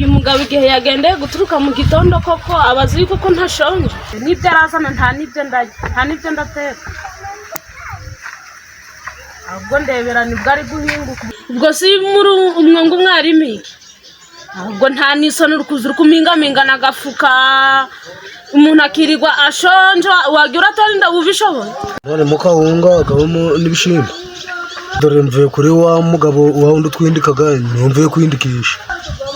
Uyu mugabo igihe yagendeye guturuka mu gitondo koko aba azi yuko ko ntashonje, n'ibyo arazana nta n'ibyo ndarya, nta n'ibyo ndateka, ahubwo ndebera nibwo ari guhinguka. Ubwo si muri umwungu umwarimu iki? Ahubwo nta n'isoni, uri kuza uri kumingamingana agafuka, umuntu akirirwa ashonje, wagira uratera inda ubishoboye? None mu kawunga hakabamo n'ibishimbo. Dore mvuye kuri wa mugabo wa wundi utwindikaga, niwe mvuye kwindikisha,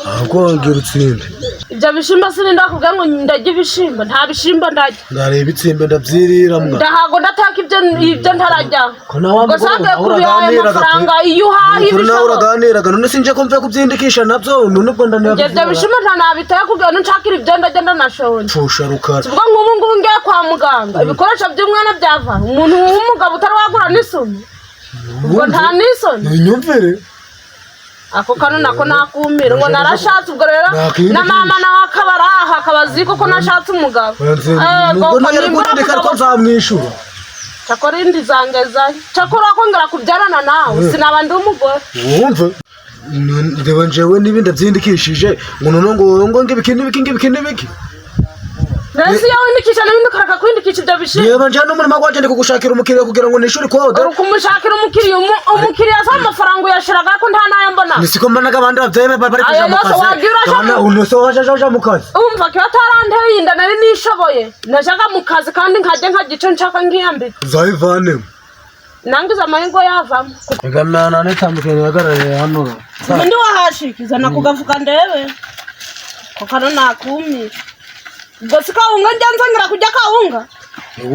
ahubwo wongera utsinde. Ibyo bishimbo sininda kuvuga ngo ndarya ibishimbo, nta bishimbo ndarya. Ndareba itsimbe ndabyirira mwa. Ndahago ndataka ibyo ntararya. Ko nawe wa Ubwo mugore sange nawe kubihaye uraganiraga pe. Amafaranga iyo uhaha Ni ukuri nawe ibishoboye. uraganiraga. None sinje ko mvuye kubyindikisha nabyo, none ubwo Ibyo bishimbo nta nabiteka kugira ngo nshakire ibyo ndarya, ndanashonje. Pfusha rukara. Ubwo nk'ubu ngubu ngiye kwa muganga, ibikoresho by'umwana byava umuntu w'umugabo utari wagura n'isoni, ubwo nta n'isoni. Ntinyumvire. Ako kano nako nakumira ngo narashatse, ubwo rero Nakwiyandikisha. Na mama nawe akaba ari aha, akaba azi ko nashatse umugabo. Nubwo nawe ari kunyandika, ariko nzamwishyura. Cyakora indi zangezayo, cyakora kongera kubyarana nawe sinaba ndi umugore. Wumve, ndeba njyewe n'ibindi byindikishije ngo none ngo ngibiki n'ibiki ngibiki n'ibiki. Mbese iyo windikisha n'ibindi ukareka kwindikisha ibyo bishimbo? Reba, njyewe n'umurima wanjye ndi kugushakira umukiriya kugira ngo nishyure ikode. Uri kumushakira umukiriya, umukiriya aza amafaranga uyashiraga ko nta n'ayo mbona. Ni siko mbonaga abandi babyeyi bari kuja Ayo mu yose kazi. wagira uraja Kabona unose waje aja mu kazi. Umva, kiba ataranteye inda nari nishoboye, najaga mu kazi kandi nkajya nkagira icyo nshaka nkiyambika. Uzayivanemo. Nangize amahirwe yavamo. Igamana nitandukanye ihagarariye hano. Undi wahashika izana ku gafuka ndebe ko kano nakumira. Ubwo si kawunga njya nzongera kurya kawunga?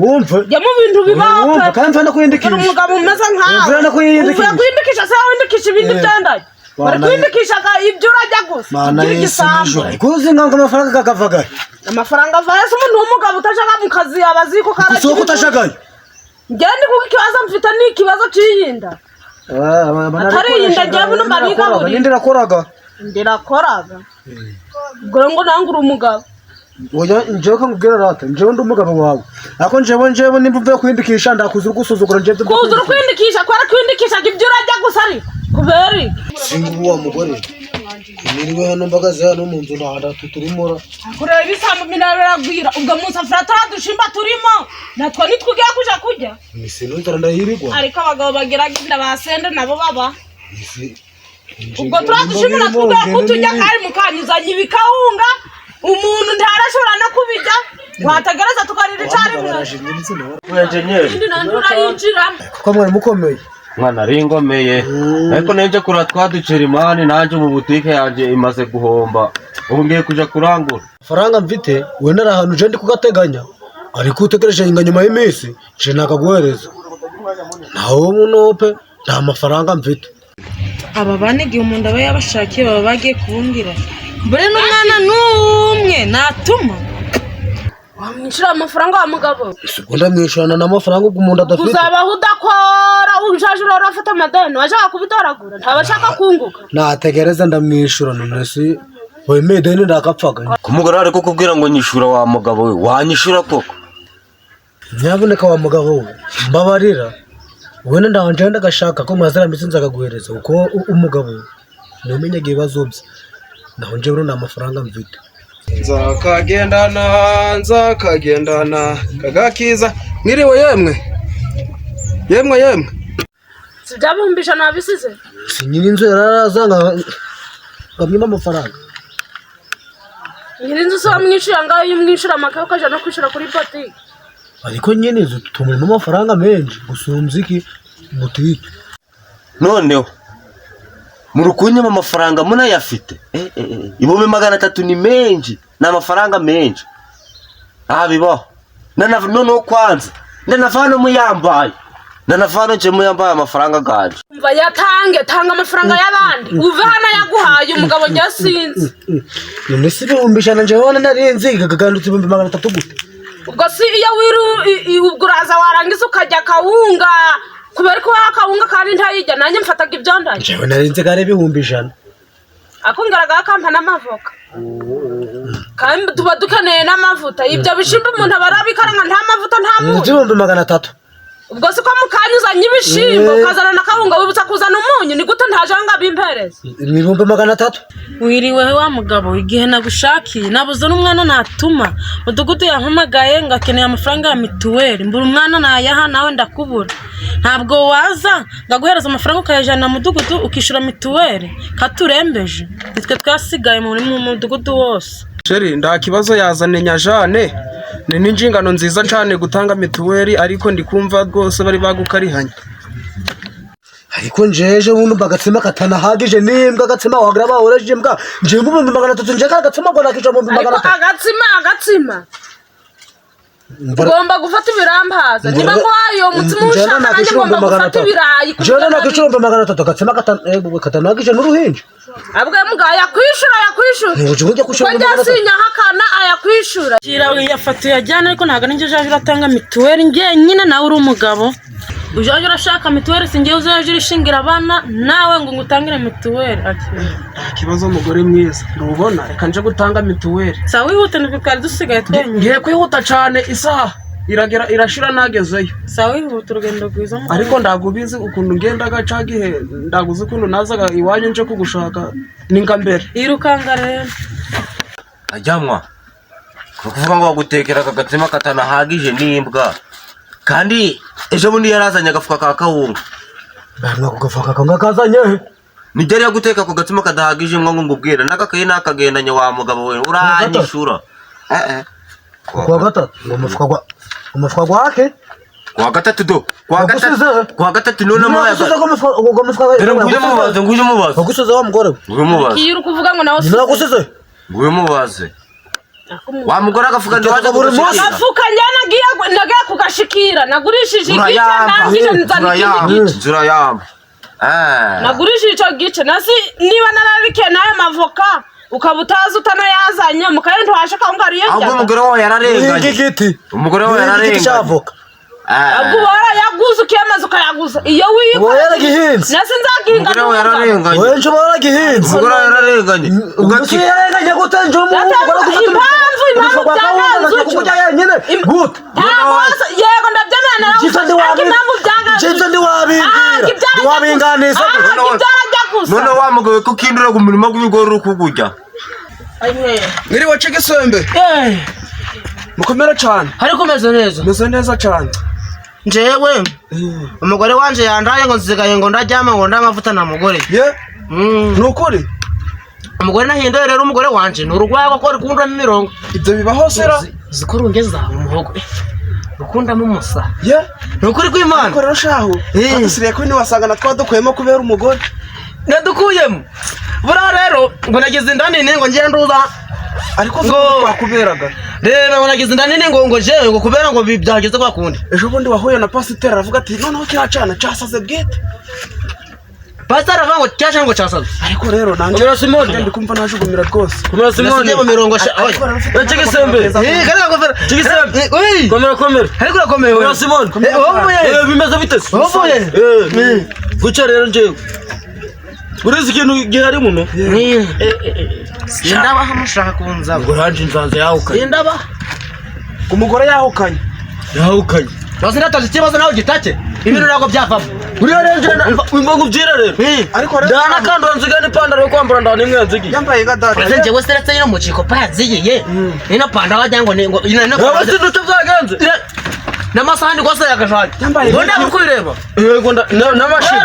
Wumve. Jya mu bintu bibaho Wumve pe. kandi mve no Dore kwiyandikisha. umugabo umeze nkawe Mvuye no kwiyandikisha. Uvuye kwiyandikisha se? Windikisha ibindi byandaye bari kwiyandikisha ibyo urajya gusa. Mana ugira Yesu igisambo. nijoro kuzi ngo amafaranga kakavagaye. Amafaranga avaye se? Umuntu w'umugabo utajyaga mu kazi yaba azi ko karagira Isoko utashagaye. Njye ndi kuko ikibazo mfite ni ikibazo cy'iyinda. Atari iyi nda, njyewe buno mba nigaburira. Ninde rakoraga? Ndirakoraga. Ubwo rero ngo nange uri umugabo. Oya, njyewe ko nkubwira rata, njyewe ndi umugabo wawe, ariko njyewe nimba uvuye kwiyandikisha ndakuza uri gusuzugura njyewe ibyo. Kuza uri kwiyandikisha kubera kwiyandikisha ibyo urajya gusa, ariko kubera iki? Singubu wa mugore niriwe hano mbagaze hano mu nzu nta turimura. Kureba ibisambo biragwira, ubwo mu safuriya turiya dushimba turimo natwo nitwugiye kuja kurya. Misi n'inzara ndayirirwa. Ariko abagabo bagiraga inda basende nabo baba Misi ubwo turiya dushimba natwo ugiye kuturya kandi mukanyuzanya ibikawunga, umuntu ntarashobora no kubirya, wategereza tukarira icyarimwe. Enjenyeri. Indi nanjye urayinjiramo. Kuko mwari mukomeye. Mwana ari ngomeye, ariko nenje kurura twaducira imani, nanjye ubu butike yanjye imaze guhomba, ubu ngiye kuja kurangura. Amafaranga mfite wenda ari ahantu je ndi kugateganya, ariko utegereje nga nyuma y'iminsi je nakaguhereza, naho munope nta mafaranga mfite. Aba bana igihe umuntu aba yabashakiye baba bagiye kubungira mbere n'umwana n'umwe natuma. Wamwishyura amafaranga wa mugabo. Ubwo ndamwishyurana n'amafaranga ubwo umuntu adafite. Uzabaho udakora, ushaje urora afite amadeni, washaka kubitoragura ntaba ashaka kunguka. Nategereza ndamwishyura, none si wemeye ideni ndakapfaga. Ku mugore ari kukubwira ngo nyishura, wa mugabo we, wanyishura koko? Nyabuneka wa mugabo we, mbabarira, wenda ndanje ndagashaka ko mwazira mitsi nzakaguhereza, kuko umugabo ntumenyaga ibibazo bye, naho njyewe nta mafaranga mfite. Nzakagendana, nzakagendana kagakiza. Mwiriwe yemwe, yemwe, yemwe. Si bya 100,000 wabisize? Si nyiri inzu yararaza ngamwima amafaranga. Nyiri inzu se wamwishyura ngaho? Iyo umwishyura amakaye ukajya no kwishyura kuri botike. Ariko nyine inzu tumurimo amafaranga menshi gusumbya iki butike. Noneho muri kunyima amafaranga munayafite. 300,000 ni menshi, ni amafaranga menshi aha bibaho. Noneho kwanza ndanava hano muyambaye, ndanava hano nje muyambaye amafaranga ganje. Umva, yatange, tanga amafaranga y'abandi uve hano yaguhaye umugabo, njye sinzi. None si 100,000 njyewe narinzi kagandutse 300,000 gute? Ubwo si iyo wiru ubwo uraza warangiza ukajya kawunga, kubera ko waha kawunga kandi ntayijya, nanjye mfataga ibyo ndarya. Njyewe narinzi ko ari 100,000. Akongeraga akampa n'amavoka, kandi tuba dukeneye n'amavuta. Ibyo bishimba umuntu aba arabikaranga nta mavuta, nta munyu. 300,000. Ubwo siko mukanyuzanye ibishimbo, Eh. ukazana na kawunga, wibutsa kuzana umunyu, ni gute ntaje ngo abimpereze? 300,000. Wiriwe wa mugabo, igihe nagushakiye nabuze n'umwana natuma. Mudugudu yampamagaye ngo akeneye amafaranga ya mituweli, mbura umwana nayaha, nawe ndakubura. Ntabwo waza ngaguhereza amafaranga ukayajyana mu mudugudu ukishyura mituweli? Katurembeje nitwe twasigaye mu mudugudu wose. Chéri, nta kibazo, yazane nyajane. Ni n'inshingano nziza cyane gutanga mituweli, ariko ndi kumva rwose bari bagukarihanye. Ariko njeje bundi mba agatsima katanahagije n'imbwa, agatsima wagira bahoreje imbwa. Nje mu 300,000, nje agatsima ngo nakisha mu bihumbi Ariko magana atatu. Agatsima, agatsima. Ugomba gufata ibirambaza niba nguhaye uwo mutsima uwushaka, nanjye ngomba gufata ibirayi. Njyewe nakishyura 300,000, agatsima katanahagije n'uruhinja. Abwe mugabo ayakwishura, ayakwishura. Ntibujye ujya kwishyura Kuko njya 300,000. sinyahakana, ayakwishura. Shyira uyafata uyajyane, ariko ntabwo ari njye ujyaje uratanga mituweli njyenyine. Nawe uri umugabo ujyaje urashaka mituweli, si njyewe uzaje urishingira abana nawe ngo ngutangire mituweli. Akira. Nta kibazo, mugore mwiza, ntubona, reka nje gutanga mituweli. Sawa, wihute, nibwo twari dusigaye twenyine. Ngiye kwihuta cyane, isaha iragera irashira nagezeyo. Sawa, wihute, urugendo rwiza mugabo. Ariko ntabwo ubizi ukuntu ngendaga ca gihe, ntabwo uzi ukuntu nazaga iwanyu nje kugushaka, ni nka mbere. Irukanga rero. Ajyanwa ni ukuvuga ngo bagutekera aka gatsima katanahagije n'imbwa, kandi ejo bundi yarazanye agafuka ka kawunga. Bamwe ako gafuka kanga kazanye he? Nijya ariyo guteka ako gatsima kadahagije imbwa, ngo ngubwire n'agakayi nakagendanye. Wa mugabo we, uranyishura. Eh, eh. Kuwa gatatu ngo umufuka gwake. Kuwa gatatu do, kuwa Wagusize? gatatu, kuwa gatatu none amaye. Nagusize ko umufuka, uwo mufuka. Dore nguyu mubaze, nguyu mubaze. Wagusize wa mugore we? Nguyu mubaze. Iyo uri kuvuga ngo nawe Nagusize. Nguyu mubaze wa mugore, agafuka ndiwaje Buri munsi. kugashikira. Agafuka njye nagiye kugashikira, nagurishije igice. Urayamba. Nangije nzana ikindi Urayamba. gice. Urayamba. Eh. Nagurishije icyo gice nasi, niba nararikiye n'ayo mavoka ukaba utazi utanayazanye mu karere, ntiwashe kawunga ariyo. Ahubwo umugore wawe Iki yararenganye. giti. Umugore wawe Iki giti yararenganye. cy'avoka. Eh. Ahubwo uba warayaguze, ukiyemeza ukayaguza iyo Uba wikoreye. yaragihinze. Nasi nzagihinga Umugore wawe n'umugabo. yararenganye. Wowe nje uba waragihinze. Umugore wawe yararenganye. Ugati yarenganye gute? Nje umugore gufata Impamvu umufuka wa kawunga byaganze akajya utyo. kukurya yenyine gute? Ntabwo yego ndabyemera nawe, Ibyo ariko impamvu byaganze Ibyo ntiwabimbwira, ntiwabinganiza. Ibyarajya gusa. None wa mugabo ko ukindura ku murima w'ibigori uri kugurya. Mwiriwe Cigisembe, mukomere cyane. Ariko umeze neza? Meze neza cyane. Njyewe umugore wanje yandaye ngo nsigaye ngo ndaryama ngo ndamavuta na mugore. Ye, ni ukuri? Umugore nahinduye rero, umugore wanje ni urugwagwa ko rukundamo imirongo. Ibyo bibaho sera? Zikurungeza umuhogo rukundamo umusa. Ye. Ni ukuri kw'Imana. Ariko rero shahu, twadusiriye ko ntiwasanga na twadukuyemo kubera umugore. Nadukuyemo buriya rero ngo nagize inda nini ngo ngiye nduza. Ariko Ngo- twakuberaga. Reba ngo nagize inda nini ngo jewe ngo kubera ngo byageze kwa kundi. Ejo bundi wahuye na pasiteri aravuga ati noneho kiriya cana casaze bwite. Pasiteri aravuga ngo cyasha ngo cyasaze. Ariko rero nanjye Komera Simoni. ndi kumva najugumira rwose. Komera Simoni. Nasigiye mu mirongo sha oya. Ariko rero ufite Chigisembe. Eh, kariya ngofero. Chigisembe. Eh, Komera, komera. Ariko urakomeye wewe. Komera Simoni. Eh, wowe uvuye he? Eh, bimeze bite se? Wowe uvuye he? Eh. Guca rero njyewe. Urizi ikintu gihari muno? Sindabaha mushaka kunzaba. Ngo ranje nzanze yahukanye. Sindabaha. Umugore yahukanye. Yahukanye. Nose ndataje ikibazo nawe gitake. Ibintu ntabwo byavamo. Uriya rero njye imva nkubwire rero. Ariko rero Ndana kandi nziga n'ipantaro yo kwambara, ndana imwe nzigiye. yambaye nka data. Ese njyewe seretse ino muciko payazigiye. Ino panda wagira ngo ni ngo ino Wowe sinzi icyo byagenze. n'amasahani rwose yagashaka. Yambaye Ngo ndabwo kubireba. Yego n'amashyi.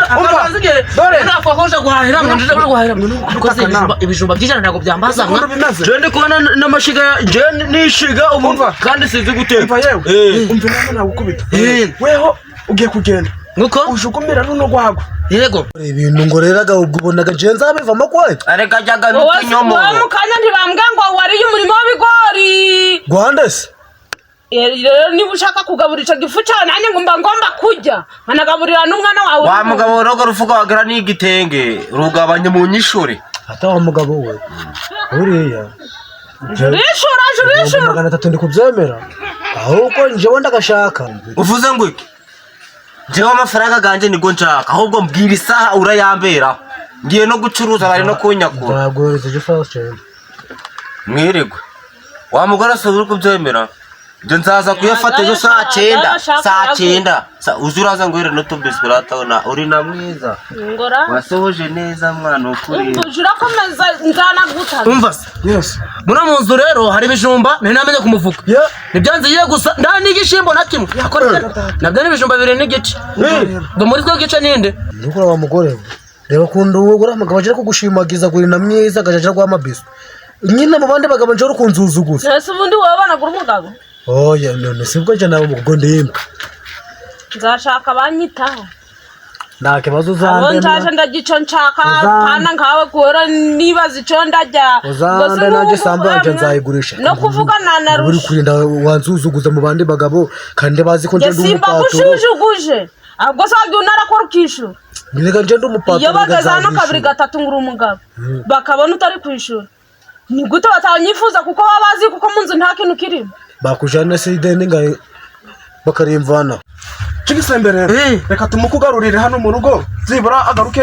Dore nafakosha guhahira ngo ndije guhahira. Ariko se ibijumba by'ijana ntabwo byambaza Ukuntu nka. bimeze. Njye ndi kubona n'amashiga njye nishiga ubu Umva. kandi sinzi guteka. Umva yewe. Eh. Umva inama nagukubita. Eh. Weho ugiye kugenda Nguko ujugumira runo rwagwa. yego. Ibintu ngo rero ubwo ubonaga nje nzabivamo kwayo. Areka ajyaga Wowe n'ikinyomoro. wowe mu kanya ntibambwa ngo wariye umurima w'ibigori. Rwanda se. Rero niba ushaka kugaburira icyo gifu cyawe, nanjye ngomba kurya nkanagaburira n'umwana wawe. Wa mugabo rogo rufuka wagira n'igitenge rugabanye mu nyishure. Ata wa mugabo we, buriya Urishura, urishura. 300,000 ndi kubyemera, ahubwo njyewe ndagashaka. Uvuze ngo iki? Njyewe amafaranga ganje nibwo nshaka, ahubwo mbwira isaha urayamberaho. Ngiye no gucuruza, bari no kunyakura. Nzaguhereza ejo saa cyenda. Mwirirwe. Wa mugore si uri kubyemera? Ibyo nzaza kuyafata ejo saa cyenda, Ashaka saa yaguha. cyenda. Uze uraza nguhere n'utubiswi uratabona uri na mwiza. Ngora. Wasohoje neza mwana ukuri. Umva urakomeza nzanagutana. Umva se. Yes. Muri mu nzu rero hari ibijumba nari namenye ku mufuka. Yeah. Nibyanze gusa nta n'igishimbo na kimwe. Nabyo ni ibijumba bibiri n'igice. Ngo muri twe gice ninde? Nukura wa mugore we. Reba ukuntu wowe uriya mugabo aje kugushimagiza guri na mwiza agajaja guha amabiso. Nyine mu bandi bagabo nje uri kunzuzuguza. Ese ubundi wowe banagura umugabo? Oya none sibwo nje nawe ubwo ndimbwa. Nzashaka abanyitaho. Nta kibazo Abo uzande. ntaje ndajya icyo nshaka Uzambe. pana nkawe guhora nibaza icyo ndajya. Uzambe nanjye sambu yanjye nzayigurisha. No kuvuga Uri nanarusha. kurinda wanzuzuguza mu bandi bagabo kandi bazi ko nje Njye ndi simba umupaturo. gushujuguje. Ahubwo se wagiye unarakora ukishyura. Nyine nje ndi umupaturo. Iyo bageze hano nzabishyura. kabiri gatatu ngo uri umugabo bakabona utari kwishyura, ni gute batanyifuza kuko baba bazi kuko mu nzu nta kintu kirimo. Bakujana se ideni nga bakarimvana. Chigisembe rero reka tumukugarurire hano mu rugo zibura agaruke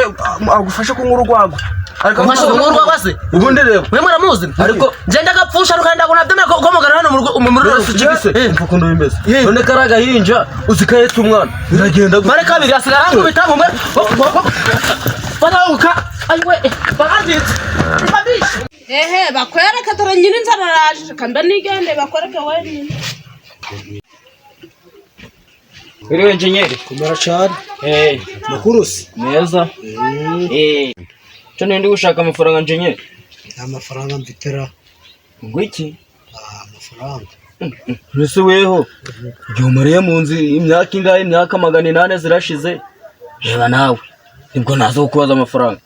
agufashe kunywa urwagwa. Ariko Umfashe kunywa urwagwa se? Ubundi rero Mwe muramuzi? Ariko- Ngenda gapfusha rukanda ngo nabyemera ko mugana hano mu rugo mu rugo. Chigise umva ukuntu bimeze none kari agahinja uzikahetse umwana biragenda gute? Mare kabiri asigara ankubita mu mwe. Barahuka. Ayiwe baranditse. Babishe. Ehe, bakwereke dore nyiri inzara araje, reka mbe nigende bakwereke wenyine. Uriwe engineer. Kumara cyane. Eh, Makuru se. meza. Eh. Cyo ndi gushaka amafaranga engineer. Nta mafaranga mfitera. Ngo iki? Amafaranga. Mbese weho igihe umariye mu nzu imyaka ingahe, imyaka 800 zirashize, reba nawe nibwo naza kukubaza amafaranga.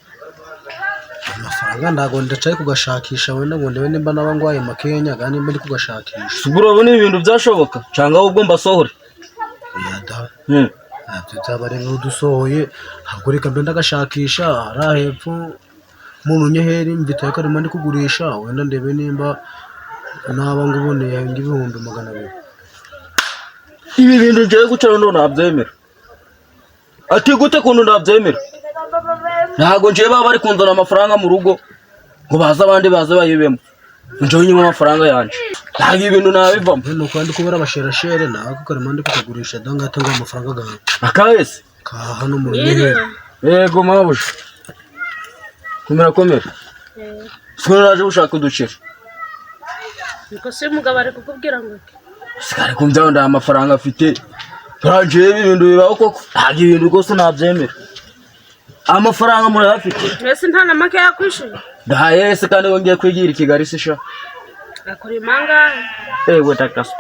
Amafaranga ntago ndacaye kugashakisha wenda ngo ndebe nimba naba ngwaye makenya kandi nimba ndi kugashakisha. Ubwo urabona ibi bintu byashoboka cyangwa ahubwo mbasohore? Oya da. Ntabyo byaba ari udusohoye ahubwo reka mbe ndagashakisha hariya hepfo mu runyeheri mfite akarima ndi kugurisha wenda ndebe nimba naba nguboneye 200,000. Ibi bintu ngiye guca noneho nabyemera. Ati gute kuntu nabyemera? Ntabwo ngiye baba bari kunzana amafaranga mu rugo ngo baze abandi baze bayibemo. Njyewe nyuma amafaranga yanje. Ntabwo ibi bintu nabivamo. None uko ndi kubera abasherashere nawe ko karima ndi kukagurisha danga ngo amafaranga gawe. Akahese? Ka hano mu runyeheri. Yego mabuja. Komera komera. Siko naje gushaka uduceri. Niko se umugabo ari kukubwira ngo iki? Sikari kumvya nda amafaranga afite. Ngiye ibi bintu bibaho koko. Ntabwo ibintu rwose nabyemera. Amafaranga murayafite. Mbese nta na make yakwishyuye? Ndahaye se kandi wongeye kwigira i Kigali se sha. Akora imangahe? Ewe takaswa.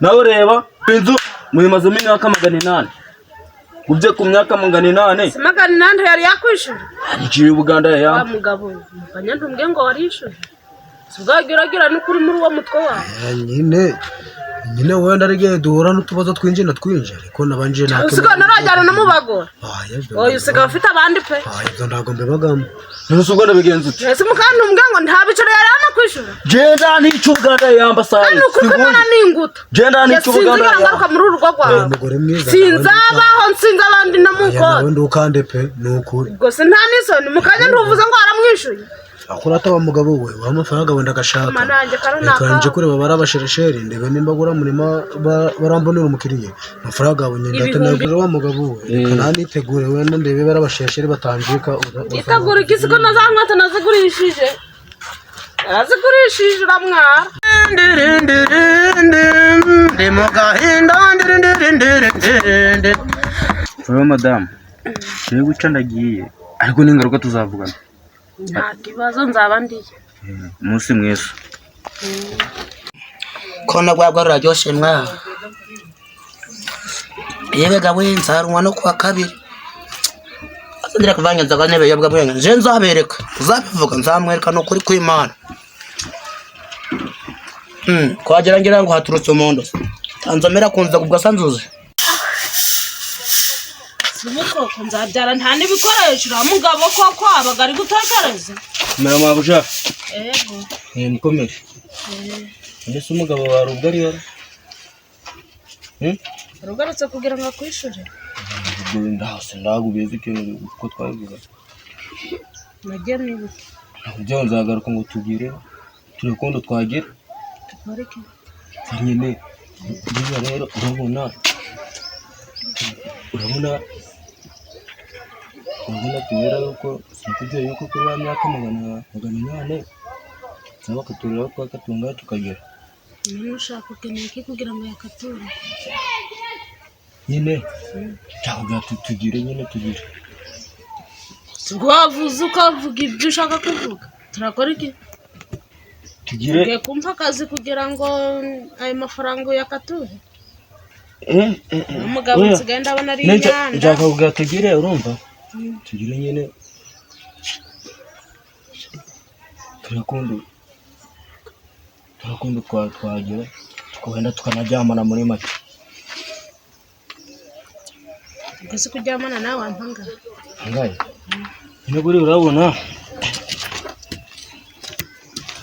Nawe reba inzu muyimazemo imyaka 800. Ubye ku myaka 800. Si 800 yari yakwishyura? Ngiye Uganda Wa yayamba. mugabo, mukanya ntumbwe ngo warishyuye. Si ubwagira uragira n'ukuri muri uwo mutwe wawe. Nyine nyine wenda ari igihe duhura n'utubazo twinshi na twinshi ariko nabanje nta Usigaye ntarajyana no mu bagore. Oya usigaye ufite abandi pe. Ibyo ntabwo mbibagamo. None ubwo ndabigenza ute? Ese mukantumbwe ngo nta bicaro yari yanakwishyura? Genda n'icyo Uganda yayamba sayi. Kandi ukuri kw'Imana ni inguta. Genda n'icyo Uganda Sinzigera yayamba. ngaruka muri uru rugo rwawe. Umugore mwiza. Sinzabaho nsinze abandi no mu Aya nawe nkota. ndukande pe ni ukuri. Ubwo se nta n'isoni mukanya ntuvuze ngo waramwishyuye. Akora ataba mugabo we wa amafaranga wenda agashaka. Mana yanjye karo Reka nje naka. kureba bari abasheresheri ndebe nimba agura murima barambonera umukiriya. Amafaranga yawe ngenda ate Ibihumbi. wa mugabo we. Reka nanitegure wenda ndebe bari abasheresheri batanjika. Itegura iki siko na za nkweto nazigurishije. Narazigurishije uramwara. Ndi mu gahinda ndirindirindirindindi. Wowe madamu, ngiye guca ndagiye ariko n'ingaruka tuzavugana. Nta kibazo nzaba ndiye. Umunsi mwiza. Kona rwagwa ruraryoshe mwa. Yewe gawe nzarunwa no kuwa kabiri. Azongera kuvanga inzoga n'ibiyobyabwenge. Nje nzabereka. Uzabivuga nzamwereka ni ukuri kw'Imana. Kwagira ngira ngo haturutse umuntu. Tanzomera kunza kubwa sanzuze. Koko nzabyara nta n'ibikoresho uriya mugabo koko abaga ari gutekereza. Mera mabuja. Ego. Mukomere. Mbese umugabo wawe ubwo ari yora? Urugarutse kugira ngo akwishyure. Ndase ndagubizi ikintu uko twabivuga. Nagiye nibuka. Ntabwo nzagaruka ngo tugire turi kundi twagira. Tukore iki? Nyine Buriya rero urabona urabona urabona kubera yuko sinakubwiye yuko kuri ya myaka 800 nzaba twakatunga tukagera. None ushaka ukeneye iki kugira ngo yakature? Nyine cyakubwira tugire nyine tugire. Ubwo wavuze ukavuga ibyo ushaka kuvuga, turakora iki? Tugire. Ugiye kumpa akazi kugira ngo ayo mafaranga uyakature? Umugabo Oya. nsigaye ndabona ari Nje inyanda. nshaka kugira tugire, urumva, tugire nyine turakunda twagira tukagenda tukanaryamana muri make. Ubwo se kuryamana nawe wampangara? Angahe nyine buriya urabona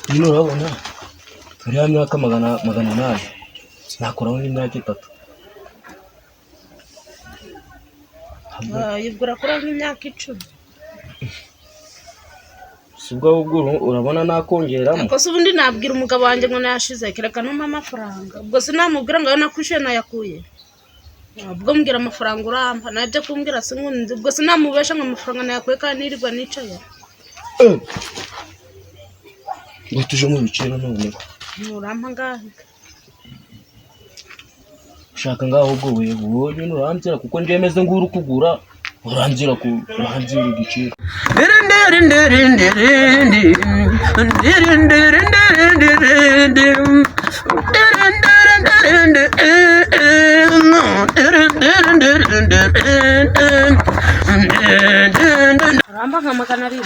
nyine urabona muri ya myaka 800 nakuraho n'imyaka 3. Ubwo urakura nk'imyaka 10. Si ubwo ahubwo urabona nakongeramo. Ariko se ubundi nabwira umugabo wanjye ngo nayashize, kereka numpa amafaranga. Ubwo se namubwira ngo ayo nakwishyuye nayakuye? Ubwo mbwira amafaranga urampa, nabyo kumbwira sinkunze. Ubwo se namubesha ngo amafaranga nayakuye kandi nirirwa nicaye? Ngo tuje mu biciro noneho. Urampa angahe? Ushaka ngaho ubwo wowe nyine uranzira kuko njye meze nguri kugura uranzira ku uranzira igiciro. Urampa nka 700?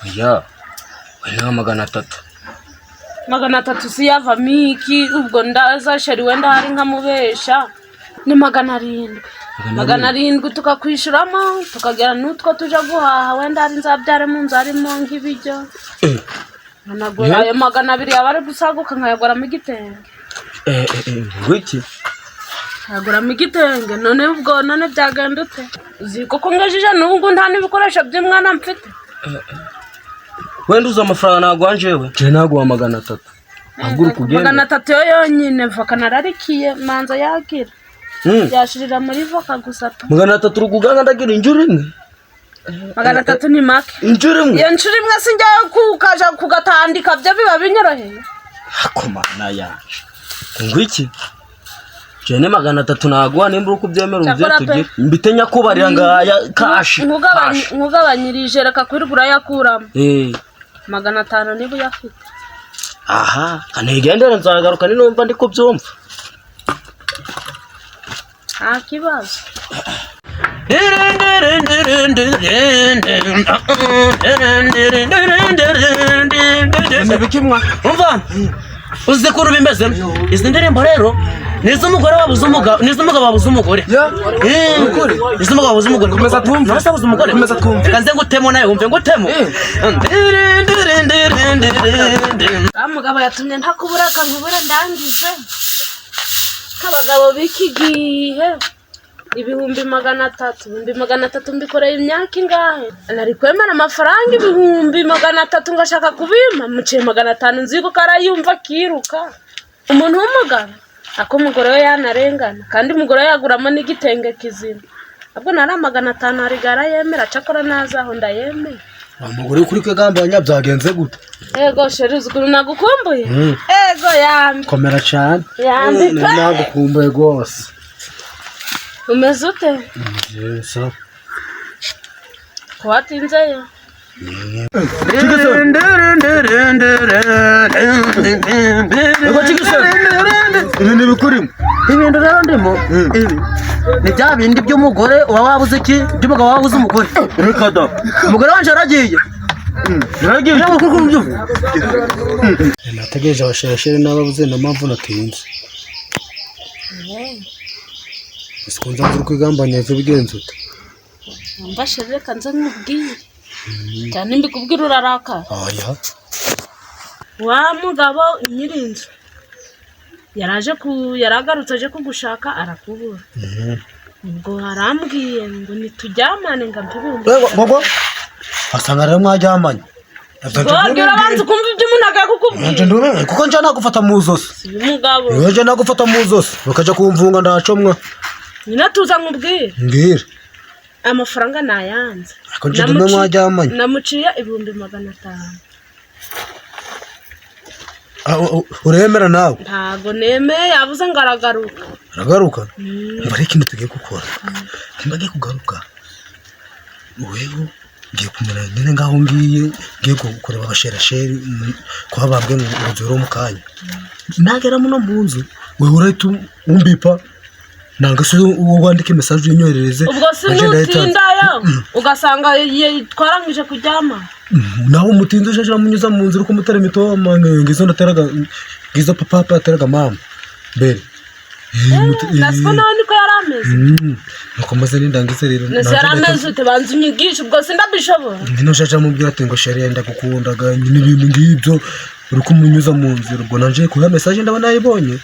Oya, oya, 300. 300 si yavamo iki? Ubwo ndaza chéri, wenda hari nkamubesha ni 700. 700 tukakwishyuramo, tukagera n'utwo tuja guhaha, wenda hari nzabyare mu nzu harimo nk'ibiryo. Nkanagura ayo 200 yaba ari gusaguka nkayaguramo igitenge. Ngwiki? Nkayaguramo igitenge. None ubwo none byagenda ute? Uzi koko ngejeje n'ubu ngubu nta n'ibikoresho by'umwana mfite. Wenda uzi amafaranga naguha njyewe? Njye naguha 300 ahubwo uri kugenda. 300 yo yonyine voka nararikiye manza yagira yashirira muri voka gusa pe. 300 uri kuganga ndagira injuro imwe. 300 ni make. Injuro imwe. Iyo nshuro imwe sinjya kukaja kugatandika byo biba binyoroheye. Akomana yanje, ngwiki? Njye ni 300 naguha nimba uri kubyemera umbye. Cyakora pe. Tugire mbite nyakubarira ngaya cash. Cash. Nkugabanyirije, reka kwirirwa urayakuramo. 500 niba uyafite. Aha kanigendere, nzagaruka ninumva ndi kubyumva. Nta kibazo. Bikimwa umva uzi ukuntu bimeze izi ndirimbo rero ni iz'umugore wabuze umugabo, ni iz'umugabo wabuze umugore. Ni iz'umugabo wabuze umugore. Komeza twumve. Nawe se wabuze umugore? Komeza twumve. Reka nze ngutemo nawe wumve ngutemo. Wa mugabo yatumye ntakubura, kankubura ndangize k'abagabo b'iki gihe. 300,000, 300,000 mbikoreye imyaka ingahe? Nari kwemera amafaranga 300,000 ngashaka kubimpa muciye 500, nzi ko arayumva akiruka. Umuntu w'umugabo ako umugore we yanarengana, kandi umugore we yaguramo n'igitenge kizima. Ahubwo nari 500 harigara yemera, cakora nazaho ndayemeye. Wa mugore kuri kwegambanya byagenze gute? Ego chéri, uzi ukuntu nagukumbuye? Ego yambi. Komera cyane. Yambi pe. Nagukumbuye rwose. Umeze ute? Sawa. Ko watinzeyo? Ibintu bikurimo. Ibintu rero ndimo ibi ni bya bindi by'umugore uba wabuze iki, by'umugabo wabuze umugore. Reka da. Umugore wanje yaragiye. Yaragiye. Ntabwo kuri kubyumva. Nategereje abasheresheri n'ababuze, niyo mpamvu natinze. Ese ko nzanze uri kwigambanya bigenze ute? Mba chéri, reka nze nkubwire cyane, mbikubwire urarakara? Oya. Wa mugabo nyir'inzu yaraje ku yaragarutse aje kugushaka arakubura. Ubwo arambwiye ngo nituryamane ngo ampe ibihumbi. Gogo asanga rero mwaryamanye. Wabwira abanza ukumva ibyo umuntu agiye kukubwira. Nje ndume kuko nje nagufata mu zosi. Si umugabo. Nje nagufata mu zosi bakaja kumvunga ndacomwa. Nyine tuza nkubwire. Mbwira. Amafaranga nayanze. Ariko nje ndume mwajyamanye. Namuciye 500,000. Uremera nawe? Ntago nemeye, yavuze ngo aragaruka. Aragaruka? Umva rero ikintu tugiye gukora. Nimba agiye kugaruka, wewe ngiye kumera nyine ngaho ngiye kureba abasherasheri kuba bambwiye ngo urugero mu kanya. Nagera muno mu nzu, wewe urahita umbipa, nanga se uwo wandika message unyoherereze. Ubwo sinutindayo ugasanga twarangije kuryama. Naho umutinze uje amunyuza mu nzira uko mutera imitoma ngizo nateraga ngizo papa ateraga mama mbere. Nasiko nawe niko yari ameze. Nuko maze nindangize rero. Nese yari ameze ute? Banza unyigishe ubwo sindabishobora. Ngino shaje amubwira ati ngo sheri ndagukundaga n'ibintu ngibyo uri kumunyuza mu nzira. Ubwo nanje kuha message ndabona nayibonye.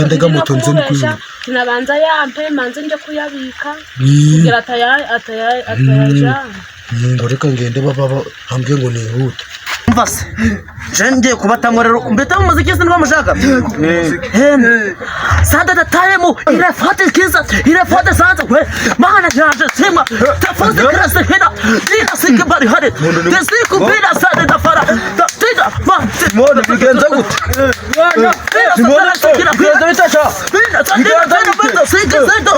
Ndega moto nze ndikunyura. Tunabanza yampe manze nje kuyabika. Kugira ataya. Ngo reka ngende baba hambwe ngo nihute. Mvase. Je ngiye kubatamwa rero mbeta mu muziki sinba mushaka. Sada da time irafate kiza irafate sanza we mana janje sima tafuze krasa heda dina sikbari hade desiku bila sada da fara da tida ma Simone bigenza gute? Simone bigenza bite sha? Bigenza bite?